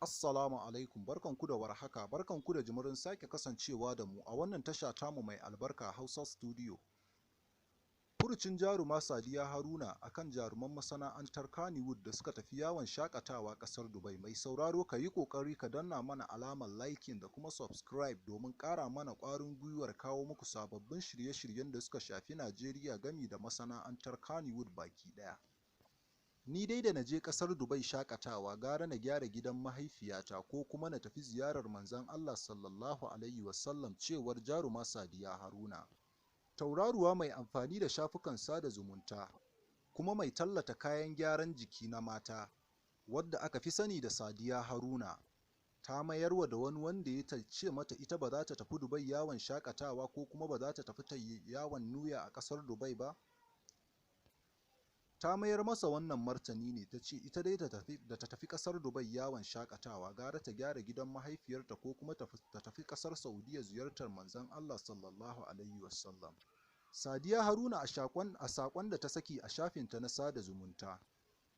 Assalamu alaikum, barkanku da warhaka, barkanku da jimirin sake kasancewa da mu a wannan tasha tamu mai albarka, Hausa Studio. Furucin jaruma Sadiya Haruna akan jaruman masana'antar Kannywood da suka tafi yawon shakatawa ƙasar Dubai. Mai sauraro, ka yi ƙoƙari ka danna mana alamar liking da kuma subscribe domin ƙara mana ƙwarin gwiwar kawo muku sababbin shirye-shiryen da suka shafi Najeriya gami da masana'antar Kannywood baki ɗaya. Ni dai da na je ƙasar Dubai shakatawa, gara na gyara gidan mahaifiyata ko kuma na tafi ziyarar Manzon Allah Sallallahu Alaihi Wasallam, cewar jaruma Sadiya Haruna. Tauraruwa mai amfani da shafukan sada zumunta kuma mai tallata kayan gyaran jiki na mata, wadda aka fi sani da Sadiya Haruna, ta mayarwa da wani wanda ya ce mata ita ba za ta tafi Dubai yawon shakatawa ko kuma ba za ta tafi ta yawon nuya a ƙasar Dubai ba. Ta mayar masa wannan martani ne, ta ce ita dai da ta tafi ƙasar Dubai yawon shakatawa, gara ta gyara gidan mahaifiyarta ko kuma ta tafi ƙasar Saudiya ziyartar Manzon Allah Sallallahu Alaihi Wasallam. Sadiya Haruna, a saƙon da ta saki a shafinta na sada zumunta,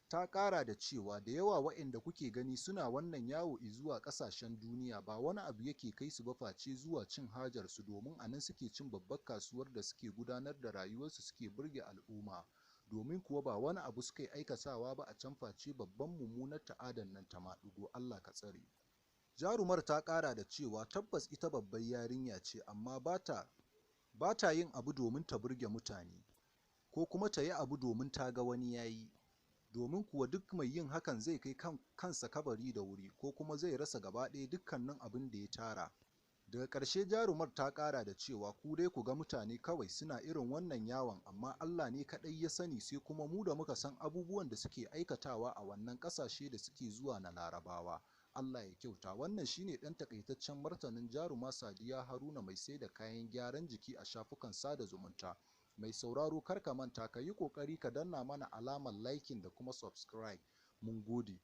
ta ƙara da cewa da yawa waɗanda kuke gani suna wannan yawo zuwa ƙasashen duniya, ba wani abu yake kai su ba face zuwa cin hajarsu, domin a nan suke cin babbar kasuwar da suke gudanar da rayuwarsu, suke burge al'umma. Domin kuwa ba wani abu suka yi aikatawa ba a can face babban mummunar ta'adan nan ta maɗigo, Allah ka tsare. Jarumar ta ƙara da cewa tabbas ita babbar yarinya ce, amma ba ta yin abu domin ta burge mutane ko kuma ta yi abu domin ta ga wani ya yi, domin kuwa duk mai yin hakan zai kai kansa kabari da wuri ko kuma zai rasa gaba ɗaya dukkanin abin da ya tara. Daga ƙarshe jarumar ta ƙara da cewa ku dai ku ga mutane kawai suna irin wannan yawon, amma Allah ne kaɗai ya sani, sai kuma mu da muka san abubuwan da suke aikatawa a wannan ƙasashe da suke zuwa na Larabawa. Allah ya kyauta. Wannan shine ɗan takaitaccen martanin jaruma Sadiya Haruna, mai sai da kayan gyaran jiki a shafukan sada zumunta. Mai sauraro, kar ka manta ka yi ƙoƙari ka danna mana alamar liking da kuma subscribe. Mun gode.